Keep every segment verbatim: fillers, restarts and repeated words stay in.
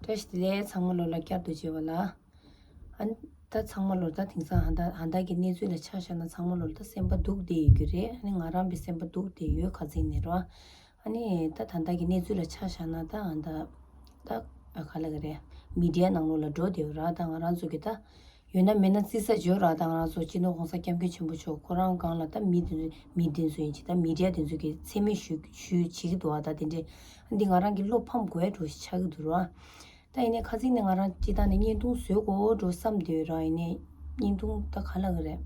བཀྲ་ཤིས་བདེ་ལེགས། ཚང་མ་ལོ་ལ་བསྐྱར་དུ་མཇལ་བ་ལ། ཨ་ནི་ད་ཚང་མ་ལོ་ད་དེང་སང་ཧ་ད་ཧ་ད་གི་གནས་ཚུལ་ལ་ཆ་བཞག་ན་ཚང་མ་ལོ་ད་སེམས་པ་སྡུག་བསྡད་ཡོད་ཀྱི་རེད། ཨ་ནི་ང་རང་བའི་སེམས་པ་སྡུག་བསྡད་ཡོད་ཁ་ཚིག་ནས་རོ། ཨ་ནི་ད་ད་ལྟ་གི་གནས་ཚུལ་ལ་ཆ་བཞག་ན་ད་ཨ་ད་ད་ག་ལ་ག་རེད། མི་ཌི་ཡ་ནང་ལོགས་ལ་འགྲོ་བསྡད་ཡོད་ར། ད་ང་རང་ཚོ་གི་ད་ཡོད་ན་མེད་ན་རྩི་ས་བརྗོད་ར། ད་ང་རང་ཚོ་སྤྱི་ནོར་༸གོང་ས་༸སྐྱབས་མགོན་ཆེན་པོ་མཆོག་ཁོ་རང་སྒང་ལ་ད་མི་དེ་ཚོ་མི་དེ་ཚོ་ཡིན་གྱི་ད་མི་ཌི་ཡ་དེ་ཚོ་གི་མཚན་སྨད་ཞུ་ཞུ་བྱེད་ཀྱི་འདུག་ཨ། ད་དེ་འདྲས་འདི་ང་རང་གི་བློ་ཕམ་དགོས་འགྲོ་ཞིག་ཆགས་ཀྱི་འདུག་ར། ད་ཡིན་ནའི་ཁ་སང་ནས་ང་རང་སྤྱི་བཏང་ནས་བརྙན་ཐུང་བཟོ་དགོས་འགྲོ་བསམ་བསྡད་ཡོད་ར། ཡིན་ནའི་བརྙན་ཐུང་ད་ག་ལ་གི་རེད།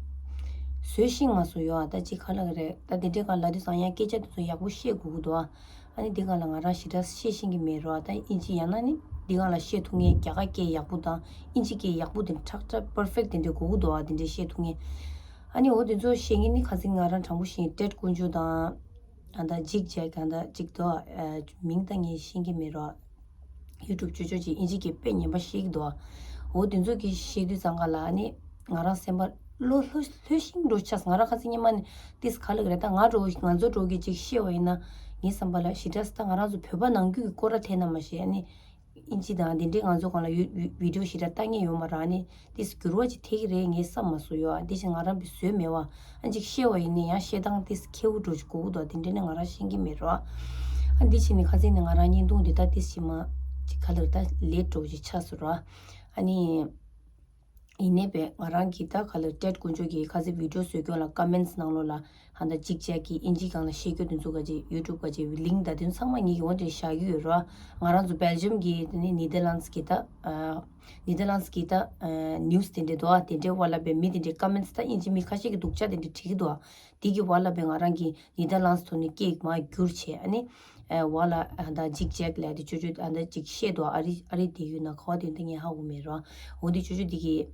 བཟོས་ཤིང་མ་བཟོ་ཡོད་ཨ། ད་ཅི་ག་ལ་གི་རེད། ད་དེ་འདྲའི་སྒང་ལ་དུས་སང་ཡང་སྐད་ཆ་དེ་ཚོ་ཡག་པོ་བཤད་དགོས་ཀྱི་འདུག་ཨ། ཨ་ནི་འདི་སྒང་ལ་ང་རང་ཞེ་དྲག་བཤད་ཤེས་ཀྱི་མེད་རོ། ད་ཨིན་ཇི་ཡང་ན་ནི་འདི་སྒང་ལ་བཤད་ཐུབ་མཁན་རྒྱ་གར་སྐད་ཡག་པོ་དང་ཨིན་ཇི་སྐད་ཡག་པོ་དེ་ཁྲག་ཁྲག་པར་ཕེག་དེ་འདྲ་དགོས་ཀྱི་འདུག་ཨ། དེ་འདྲ་བཤད་ཐུབ་མཁན། ཨ་ནི་འོ་དེ་ཚོ་བཤད་མཁན་ནི་ཁ་སང་ང་རང་དྲང་པོ་བཤད་ཏྲེད་དཀོན་མཆོག་དང་། ཨ་ད་ཇིག་ཇེག་ཨ་ད་ཅིག་དོ། མིང་ད་ངས་ཤེས་ཀྱི་མེད་རོ། ཡུ་ཊུབ་ཅོ་ཅོ་ཅིག་ཨིན་ཇི་སྐད་དཔེ་ཉན་པ་ཤེས་ཀྱི་འདུག་ཨ། འོ་དེ་ཚོ་གི་བཤད་དུས་ཙང་ག་ལ་ཨ་ནི་ང་རང་སེམས་པ་བློ་ལྷོད་ལྷོད་ཤིང་འགྲོ་ཆགས། ང་རང་ཁ་སང་ཉི་མ་ནི་ཏིས་ག་ལ་གི་རེད། ད་ང་འགྲོ་ང་ཚོ་འགྲོ་གི་ཅིག་བཤད་བ་ཡིན་ན་ངའི་བསམ་པ་ལ་ཞེ་དྲག་ད་ང་རང་ཚོ་བོད་པ་ནང་ཁུལ་གྱི་སྐོར་ར་ཐད་ན་མ་ཤེས་ཨ་ནི། ཨིན་ཇི་དང་དེ་འདྲའི་ང་ཚོ་གང་ལ་ཡུ་ཡུ་བི་ཌིའོ་ཞིག་ར་ལྟ་ངེས་ཡོད་མ་ར། ཨ་ནི་དེ་འགྱུར་བ་ཅིག་ཐེབས་ཀྱི་རེད་ངས་བསམ་མ་སོང་ཡོད་ཨ། དེ་བཞིན་ང་རང་བི་བཟོས་མེད་བ། ཨ་ཅིག་བཤད་བ་ཡིན་ནའི་ཡང་བཤད་སྟངས་དེ་ཁེའུ་འགྲོ་ཅིག་གོ་གི་འདུག་དེ་འདྲ་ནི་ང་རང་ཤེས་ཀྱི་མེད་རོ། ཨ་འདི་བྱས་ནས་ཁ་སང་ནས་ང་རང་བརྙན་ཐུང་འདི་ད་དེ་ཞིག་མ་ཅིག་ག་ལེར་ད་ལེ་འགྲོ་ཅིག་ཆགས་སོང་ར། ཨ་ནི། ཡིན་ནའི་པས་ང་རང་གིས་ད་ག་ལེར་ཏྲེད་དཀོན་མཆོག་གིས་ཁ་སང་བི་ཌིའོ་བཟོས་སྐྱོང་ལ་ཀ་མེན་ཊི་ནང་ལོགས་ལ་ཧ་ད་ཅིག་ཅེག་གི་ཨིན་ཇི་སྒང་ལ་བཤད་རྒྱུ་དེ་ཚོ་ག་ཅིག་ཡུ་ཊུབ་ག་ཅིག་ལིང་ད་དེ་ཚོ་ཚང་མ་ངེད་ཀྱི་འོ་དེ་བཞག་གི་ཡོད་རོ། ང་རང་ཚོ་བེལ་ཇམ་གི་དེ་ནི་ནེ་དར་ལན་སི་གི་ད་ནེ་དར་ལན་སི་གི་ད་ནིའུ་སི་དེ་འདྲས་འདུག་ཨ། དེ་འདྲས་བ་ལ་པས་མི་དེ་འདྲས་ཀ་མེན་ཊི་ད་ཨིན་ཇི་མི་ཁ་ཤས་ཀྱི་སྡུག་ཅག་དེ་འདྲས་བྲིས་ཀྱི་འདུག་ཨ། དེ་གི་བ་ལ་པས་ང་རང་གི་ནེ་དར་ལན་སི་ཐོག་ནས་སྐད་མ་བསྒྱུར་བྱས་ཨ་ནི། ཨ་བ་ལ་ཨ་ད་ཅིག་ཅེག་ལས་དེ་ཅོ་ཅོ་ཨ་ད་ཅིག་བཤད་དོ། ཨ་རི་ཨ་རི་དེ་ཡོད་ན་ག་བ་དེ་འདི་ངས་ཧ་གོ་མེད་རོ། འོ་དེ་ཅོ་ཅོ་དེ་གི་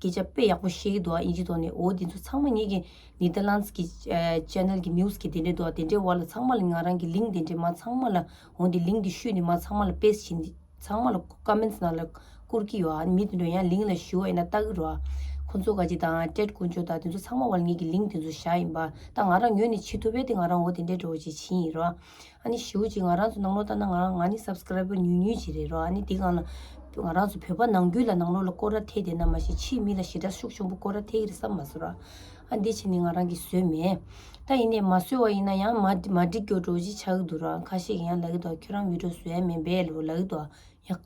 སྐད་ཆ་དཔེ་ཡག་པོ་བཤད་ཀྱི་འདུག་ཨ། ཨིན་ཇི་ཐོག་ནས། འོ་དེ་ཚོ་ཚང་མ་ངེད་ཀྱི་ནེ་དར་ལན་སི་གི་ཨ་ཅེ་ནལ་གི་ནིའུ་སི་གི་དེ་འདྲས་འདུག་ཨ། དེ་འདྲས་བ་ལ་ཚང་མ་ལ་ང་རང་གི་ལིང་དེ་འདྲས་མ་ཚང་མ་ལ་འོ་དེ་ལིང་དེ་ཤུས་ནས་མ་ཚང་མ་ལ་པེ་སི་བྱིན་ཚང་མ་ལ་ཀ་མེན་ཊི་ནང་ལ་བསྐུར་གྱི་ཡོད་ཨ། མི་དེ་འདྲ་ཡང་ལིང་ལ་ཞུ་བ་ཡིན་ན་ལྟ་གི་རོ། ཁོ་ཚོ་ག་ཅི་དང་ཏྲེད་དཀོན་མཆོག་དང་དེ་ཚོ་ཚང་མ་བ་ལ་ངེད་ཀྱི་ལིང་དེ་ཚོ་བཞག་ཡིན་པ། ད་ང་རང་ངོས་ནས་བྱེད་ཐུབ་པས་དེ་ང་རང་འོ་དེ་འདྲའི་འགྲོ་བ་ཅིག་བྱིན་ཡིན་རོ། ཨ་ནི་ཞུ་ཅིག་ང་རང་ཚོ་ནང་ལོགས་ལྟ་ན་ང་རང་ང་ནི་སབ་སི་ཀ་རའི་བར་ཉུང་ཉུང་ཅིག་རེད་རོ། ཨ་ནི་དེ་གང་ལ་ང་རང་ཚོ་བོད་པ་ནང་ཁུལ་ལ་ནང་ལོགས་ལ་སྐོར་ར་ཐེབས་བསྡད་ན་མ་གཞི་ཕྱིའི་མི་ལ་ཞེ་དྲག་ཤུགས་ཆེན་པོ་སྐོར་ར་ཐེབས་ཀྱི་རེད་བསམ་མ་སོང་རོ། ཨ་འདི་བྱས་ནས་ང་རང་གིས་བཟོས་མེད། ད་ཡིན་ནའི་མ་བཟོས་བ་ཡིན་ན་ཡང་མ་འགྲིག་མ་འགྲིག་སྐྱོ་འགྲོ་ཅིག་ཆགས་ཀྱི་འདུག་ར། ཁ་ཤས་ཀྱིས་ཡང་ལབ་ཀྱི་འདུག་ཁྱོད་རང་བི་ཌིའོ་བཟོ་ཡ་མིན་པས་ལོ་ལབ་ཀྱི་འདུག་ཡང་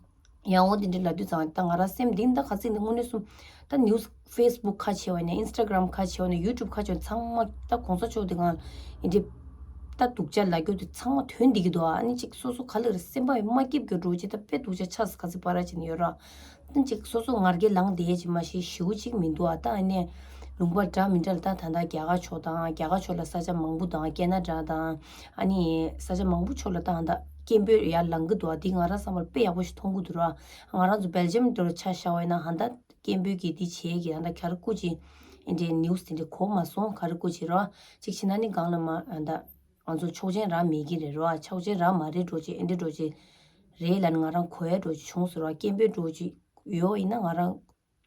ཡང་འོ་དེ་འདྲ་ལབ་དུས་ཙང་ད་ང་རང་སེམས་གཏིང་ད་ཁ་ཚིག་ནས་དངོས་གནས་གསུམ་ད་ནིའུ་སི་ཕེ་སི་བུག་ཁ་ཕྱེ་བ་ནས་ཨིན་སི་ཊ་གྷ་རམ་ཁ་ཕྱེ་བ་ནས་ཡུ་ཊུབ་ཁ་ཕྱེ་བ་ཚང་མ་ད་གོང་ས་མཆོག་དེ་གང་ཡིན་འདྲི་ད་སྡུག་ཅག་ལབ་རྒྱུ་དེ་ཚང་མ་ཐོན་བསྡད་ཀྱི་འདུག་ཨ་ནི་ཅིག་སོ་སོ་ག་ལ་རེད་སེམས་པ་མ་སྐྱིད་རྒྱུ་འགྲོ་ཅིག་ད་དཔེ་སྡུག་ཅག་ཆགས་སོང་ཁ་ཚིག་པར་བྱས་ནས་ཡོད་ར། ད་ཅིག་སོ་སོ་ངར་སྐད་ལངས་བསྡད་ཅིག་མ་གཞི་ཞེ་པོ་ཅིག་མི་འདུག་ཨ། ད་ཨ་ནི་ལུང་པ་འདྲ་མི་འདྲ་ལ་ད་ད་ལྟ་རྒྱ་གར་ཕྱོགས་དང་རྒྱ་གར་ཕྱོགས་ལ་ས་ཆ་མང་པོ་དང་ཀེ་ན་ཌ་དང་ཨ་ནི་ས་ཆ་མང་པོ་ཕྱོགས་ལ་ད་ད་སྐད་འབོད་ཡར་ལངས་ཀྱི་འདུག་ཨ། འདི་ང་རང་བསམ་པར་དཔེ་ཡག་པོ་ཞིག་མཐོང་གི་འདུག་ར། ང་རང་ཚོ་བེལ་ཇམ་འདྲ་ཆ་བཞག་པ་ཡིན་ན་ཧ་ད་སྐད་འབོད་ཀྱི་འདི་བྱེད་ཀྱི་ཧ་ད་ག་རེ་སྐུ་མཁྱེན་འདི་འདྲའི་ནིའུ་སི་དེ་འདྲ་གོ་མ་སོང་ག་རེ་སྐུ་མཁྱེན་ར། ཅིག་བྱས་ན་ནི་སྒང་ལ་མ་ཧ་ད་ང་ཚོ་ཆོག་མཆན་རག་མེད་ཀྱི་རེད་ར། ཆོག་མཆན་རག་མ་རེད་འགྲོ་ཅིག་ཨེ་འདྲ་འགྲོ་ཅིག་རེད་ལབ་ནས་ང་རང་གོ་ཡ་འགྲོ་ཅིག་བྱུང་སོང་ར། སྐད་འབོད་འགྲོ་ཅིག་ཡོད་ཡིན་ན་ང་རང་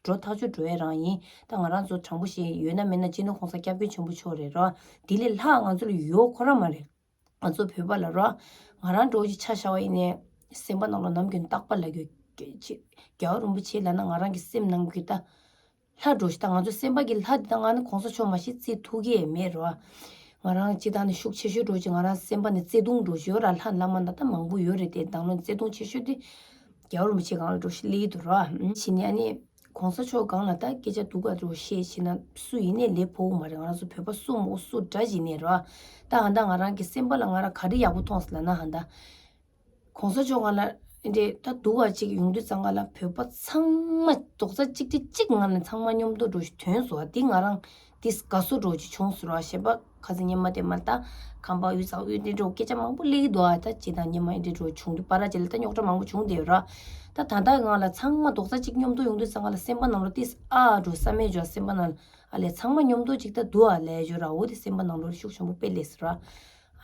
འགྲོ་ཐག་ཆོད་འགྲོ་ཡ་རང་ཡིན། ད་ང་རང་ཚོ་དྲང་པོ་བཤད་ཡོད་ན་མེད་ན་སྤྱི་ནོར་༸གོང་ས་༸སྐྱབས་མགོན་ཆེན་པོ་མཆོག་རེད་ར། དེ་ལས་ལྷག་ང་ཚོ་ལ་ཡོད་ཁོ་རང་མ་རེད། ང་ཚོ་བོད་པ་ལ་ར། ང་རང་འགྲོ་ཅིག་ཆ་བཞག་པ་ཡིན་ནའི་སེམས་པ་ནང་ལ་ནམ་རྒྱུན་རྟག་པ་ལ་རྒྱུ་རྒྱལ་བ་རིན་པོ་ཆེ་ལབ་ན་ང་རང་གི་སེམས་ནང་གི་ད་ལྷ་འགྲོ་ཞིག་ད་ང་ཚོ་སེམས་པ་གི་ལྷ་འདི་ད་ང་ནི་གོང་ས་མཆོག་མ་གཞི་བརྩི་ཐུབ་ཀྱི་མེད་ར། ང་རང་སྤྱི་བཏང་ནས་ཤུགས་ཆེ་ཤོས་འགྲོ་ཅིག་ང་རང་སེམས་པ་ནས་བརྩེ་དུང་འགྲོ་ཞིག་ཡོད་ར། ལྷ་བླ་མ་ད་ད་མང་པོ་ཡོད་རེད་དེ་དང་བླངས་བརྩེ་དུང་ཆེ་ཤོས་དེ་རྒྱལ་བ་རིན་པོ་ཆེ་སྒང་ལ་འགྲོ་ཞིག་སླེབས་ཀྱི་འདུག་ར། ཕྱིན་ནས་ཨ་ནི། གོང་ས་མཆོག་སྒང་ལ་ད་སྐད་ཆ་སྡུག་ག་འདྲ་བཤད་ཕྱིན་ན་སུ་ཡིན་ནའི་ལས་ཕོག་གི་མ་རེད། ང་རང་ཚོ་བོད་པ་སུ་མོ་སུ་འདྲ་ཞིག་ཡིན་ནའི་ར། ད་ཨ་ད་ང་རང་གི་སེམས་པ་ལ་ང་རང་ག་རེ་ཡག་པོ་མཐོང་སོང་ལབ་ན་ཧ་ད། གོང་ས་མཆོག་སྒང་ལ་འདྲེ་ད་སྡུག་ག་ཅིག་ཡོང་དུས་ཙང་ག་ལ་བོད་པ་ཚང་མ་རྡོག་རྩ་གཅིག་སྒྲིལ་གཅིག་ངང་ནས་ཚང་མ་མཉམ་དུ་འགྲོ་ཞིག་ཐོན་སོང་བ་འདི་ང་རང་འདི་དགའ་བསུ་འགྲོ་ཅིག་བྱུང་སོང་ར། གཞན་པ་ཁ་སང་ཉི་མ་དེ་མ་ད་ཁམས་པ་དབུས་གཙང་དབུས་འདི་འགྲོ་སྐད་ཆ་མང་པོ་སླེབས་ཀྱི་འདུག་ཨ། ད་ཅི་དང་ཉི་མ་འདི་འགྲོ་བྱུང་དུས་པ་ར་ཅི་ལ་ད་རྙོག་དྲ་མང་པོ་བྱུང་བསྡད་ཡོད་ར། ད་ད་ལྟ་ང་ལ་ཚང་མ་རྡོག་རྩ་གཅིག་མཉམ་དུ་ཡོང་དུས་ཙང་ང་ལ་སེམས་པ་ནང་ལ་ཏིས་ཨ་འགྲོ་བསམ་མེད་འགྲོ་སེམས་པ་ནང་ལ་ཨ་ལས་ཚང་མ་མཉམ་དུ་གཅིག་ད་འདུག་ཨ་ལས་འགྲོ་ར། འོ་དེ་སེམས་པ་ནང་ལ་ཤུགས་ཆེན་པོ་དཔེ་སླེབས་སོང་ར།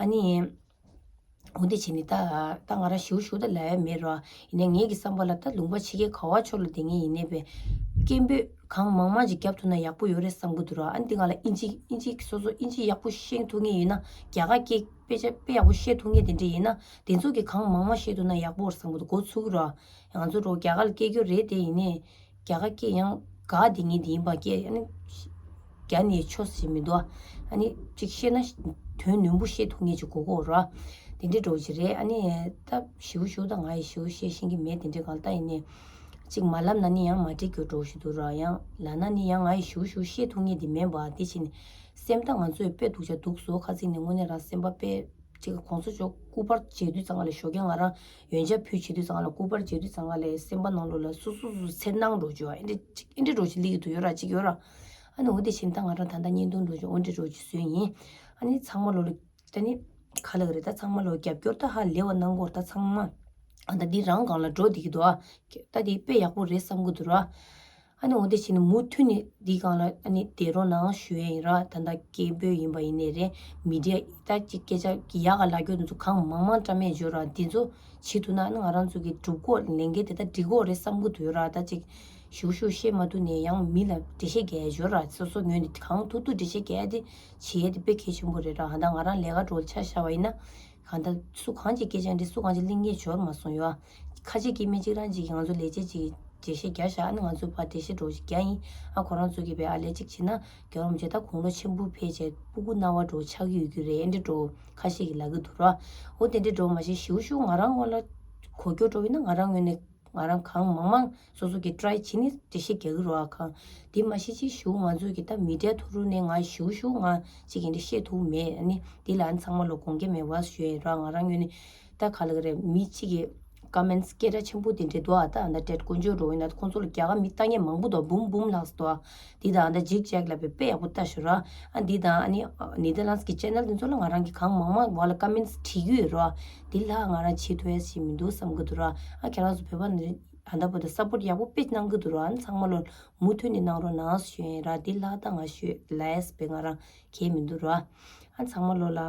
ཨ་ནི། འོ་དེ་བྱས་ནས་ད་ད་ང་རང་ཞུ་ཞུ་ད་ལབ་ཡ་མེད་ར། ཡིན་ནའི་ངེད་ཀྱི་བསམ་པ་ལ་ད་ལུང་པ་ཕྱི་རྒྱལ་ག་བ་ཕྱོགས་ལ་བསྡད་མཁན་ཡིན་ནའི་བས་ སྐད་འབོད་གང་མང་མང་ཅིག་རྒྱབ་ཐུབ་ན་ཡག་པོ་ཡོད་རེད་བསམ་གི་འདུག་ར། ཨ་ནི་འདི་སྒང་ལ་ཨིན་ཇི་ཨིན་ཇི་སོ་སོ་ཨིན་ཇི་ཡག་པོ་ཤེས་ཐུབ་མཁན་ཡིན་ན། རྒྱ་གར་སྐད་དཔེ་ཆ་དཔེ་ཡག་པོ་ཤེས་ཐུབ་མཁན་དེ་འདྲ་ཡིན་ན། དེ་ཚོ་གིས་གང་མང་མང་བཤད་ཐུབ་ན་ཡག་པོ་རེད་བསམ་གི་འདུག་འགོ་ཚུགས་ར། ང་ཚོ་རོ་རྒྱ་གར་ལ་སྐད་རྒྱུ་རེད་དེ། ཡིན་ནའི་རྒྱ་གར་སྐད་ཡང་དགའ་བདེ་ངེས་དེ་ཡིན་པ་སྐད་ཨ་ནི་རྒྱ་ནས་ཆོས་ཟེར་མི་འདུག་ཨ་ནི་གཅིག་བཤད་ན་དོན་ནན་པོ་བཤད་ཐུབ་མཁན་ཅིག་དགོས་ཀྱི་ཡོད་ར། དེ་འདྲའི་འདྲ་བོ་ཅིག་རེད། ཨ་ནི་ད་ཞེ་པོ་ཞེ་པོ་ད་ང་ཡི་ཞེ་པོ་བཤད་ཤེས་ཀྱི་མེད་དེ་འདྲའི་སྒང་ལ། ད་ཡིན་ནའི་གཅིག་མ་ལབ་ན་ནི་ཡང་མ་འགྲིག་རྒྱུ་འདྲ་བོ་ཞིག་འདུག་ར། ཡང་ལབ་ན་ནི་ཡང་ང་ཡི་ཞེ་པོ་ཞེ་པོ་བཤད་ཐུབ་མཁན་དེ་མིན་པ། དེ་བྱས་ནས་སེམས་ད་ང་ཚོས་དཔེ་སྡུག་ཅག་སྡུག་སོ་ཁ་ཚིག་ནས་དངོས་གནས་རང་སེམས་པ་དཔེ་ཅིག་གོང་ས་མཆོག་སྐུ་པར་མཇལ་དུས་ཙམ་པ་ལ་ཞོགས་ཀས་ང་རང་ཡོན་ཆབ་ཕུལ་བྱེད་དུས་ཙམ་པ་ལ། སྐུ་པར་མཇལ་དུས་ཙམ་པ་ལ་སེམས་པ་ནང་ལོགས་ལ་སུ་སུ་སུ་འཚེར་སྣང་འདྲ་བོ་ཅིག་ཡོད། ཨེ་འདྲ་ཅིག་ཨེ་འདྲ་འདྲ་བོ་ཅིག་སླེབས་ཀྱི་འདུག་ཡོད་ར། ཅིག་ཡོད་ར། ཨ་ནི་འོ་དེ་བྱས་ནས་ད་ང་རང་ད་ལྟ་བརྙན་ཐུང་འདྲ་བོ་ཅིག་འོ་འདྲ་འདྲ་བོ་ཅིག་བཟོས་ཡིན། ཨ་ནི་ཚང་མ་ལོ་ལ་ད་ནི་ག་ལབ་ཀྱི་རེད། ད་ཚང་མ་ལོ་རྒྱབ་སྐྱོར་ད་ཧ་ལས་པ་གནང་གི་ཡོད་རེད། ད་ཚང་མ་ཨ་ད་འདི་རང་སྒང་ལ་འགྲོ་བསྡད་ཀྱི་འདུག་ཨ། ད་དེ་དཔེ་ཡག་པོ་རེད་བསམ་གྱི་འདུག་ར། ཨ་ནི་འོ་དེ་བྱས་ནས་མུ་མཐུད་ནས་འདི་སྒང་ལ་ཨ་ནི་བསྡད་རོགས་གནང་ཞུ་ཡས་ཡིན་ར། ད་ལྟ་སྐད་འབོད་ཡིན་པ་ཡིན་ནའི་རེད། མི་ཌི་ཡ་ད་ཅིག་སྐད་ཆ་གི་ཡག་ག་ལབ་རྒྱུ་དེ་ཚོ་གང་མང་མང་བཀྲམ་ཡས་ཡོད་ར། དེ་ཚོ་བྱེད་ཐུབ་ན་ཨ་ནི་ང་རང་ཚོ་གི་སྒྲུབ་སྐོར་ལས་འགན་དེ་ད་འགྲིག་གི་རེད་བསམ་གྱི་འདུག་ཡོད་ར། ད་ཅིག་ཞུ་ཞུ་བཤད་མ་ཐུབ་ནས་ཡང་མི་ལ་འགྲེལ་བཤད་རྒྱག་ཡས་ཡོད་ར། སོ་སོ་ངོས་ནས་གང་ཐུབ་ཐུབ་འགྲེལ་བཤད་རྒྱག་ཡས་དེ་བྱེད་ཡས་དེ་དཔེ་གལ་ཆེན་པོ་རེད་ར། ད་ང་རང་ལས་ཀ་འདྲ་བོ་ཆ་བཞག་པ་ཡིན་ན། གང་ལྟར་སུ་གང་ཅིག་སྐད་ཆ་འདྲི་སུ་གང་ཅིག་གླེང་ཡས་འབྱོར་མ་སོང་ཡོད། ཁ་ཆེ་སྐྱེ་དམན་གཅིག་རང་གཅིག་གིས་ང་ཚོ་ལས་བྱེད་ཅིག་འགྲེལ་བཤད་རྒྱག་བཞག་ཨ་ནི་ང་ཚོ་ཕར་འགྲེལ་བཤད་འདྲ་བོ་ཞིག་རྒྱག་ཡིན། ཨ་ཁོ་རང་ཚོ་གིས་བས་ཨ་ལས་གཅིག་བྱས་ན་རྒྱལ་བ་རིན་པོ་ཆེ་ད་དགུང་ལོ་ཆེན་པོ་ཕེབས་བྱས་སྤུ་གུ་རྣ་བ་འདྲ་བོ་ཆགས་ཀྱི་ཡོད་རྒྱུ་རེད། ཨེ་འདྲ་འདྲ་བོ་ཁ་ཤས་ཀྱིས་ལབ་ཀྱི་འདུག་ར། འོ་དེ་འདྲ་འདྲ་བོ་མ་གཞི་ཞེ་པོ་ཞེ་པོ་ང་རང་ངོས་ལ་གོ་སྐྱོ་འདྲ་བོ་ཡིན་ན་ང་རང་ངོས་ནས་ང་རང་གང་མང་མང་སོ་སོ་གིས་ཊ་རའི་བྱས་ནས་འགྲེལ་བཤད་རྒྱག་གི་རེད་བ། གང་དེ་མ་གཞི་ཅིག་ཞུ་ང་ཚོ་གི་ད་མི་ཌི་ཡ་ཐོག་རུ་ནས་ང་ཞུ་ཞུ་ང་ཅིག་གི་འདི་བཤད་ཐུབ་མེད། ཨ་ནི་དེ་ལ་ཨ་ནི་ཚང་མ་ལོ་དགོངས་འགལ་མེད་པ་ཞུ་ཡིན་ར། ང་རང་ངོས་ནས་ད་ག་ལ་གི་རེད། མི་གཅིག་གི་ཀོ་མེན་ཊི་སྐད་གྲགས་ཆེན་པོ་དེ་འདྲས་འདུག་ཨ། ད་ཨ་ད་ཊེཌ་དཀོན་མཆོག་འགྲོ་ཡིན་ན་ཁོང་ཚོ་ལ་རྒྱ་གར་མི་ལྟ་མཁན་མང་པོ་འདུག་བུམ་བུམ་ལགས་འདུག་ཨ། འདི་དང་ད་ཇིག་ཇག་ལ་དཔེ་དཔེ་ཡག་པོ་ལྟ་ཞུ་ར། ཨ་འདི་དང་ཨ་ནི་ནེ་དར་ལན་སི་གི་ཆེ་ནལ་དེ་ཚོ་ལ་ང་རང་གི་གང་མང་མང་བ་ལ་ཀོ་མེན་ཊི་བྲིས་ཀྱི་ཡོད་ར། འདི་ལ་ང་རང་བྱེད་ཐུབ་ཡ་ཞིག་མི་འདུག་བསམ་གི་འདུག་ར། ཨ་ཁྱེད་རང་ཚོ་བོད་པ་ནི་ཨ་ད་བོད་དུ་སབ་པོར་ཊི་ཡག་པོ་དཔེ་གནང་གི་འདུག་ར། ཨ་ཚང་མ་ལོ་མུ་མཐུད་ནས་གནང་རོགས་གནང་ཞུ་ཡིན་ར། འདི་ལ་ད་ང་ཞུ་ལ་ཡས་དཔེ་ང་རང་གལ་མི་འདུག་ར། ཨ་ཚང་མ་ལོ་ལ་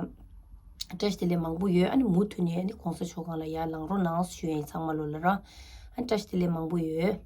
བཀྲ་ཤིས་བདེ་ལེགས་མང་པོ་ཡོད། ཨ་ནི་མུ་མཐུད་ནས་ཨ་ནི་གོང་ས་མཆོག་སྒང་ལ་ཡར་ལངས་རོགས་གནང་ཞུ་ཡིན་ཚང་མ་ལོ་ལ་ར། ཨ་བཀྲ་ཤིས་བདེ་ལེགས་མང་པོ་ཡོད།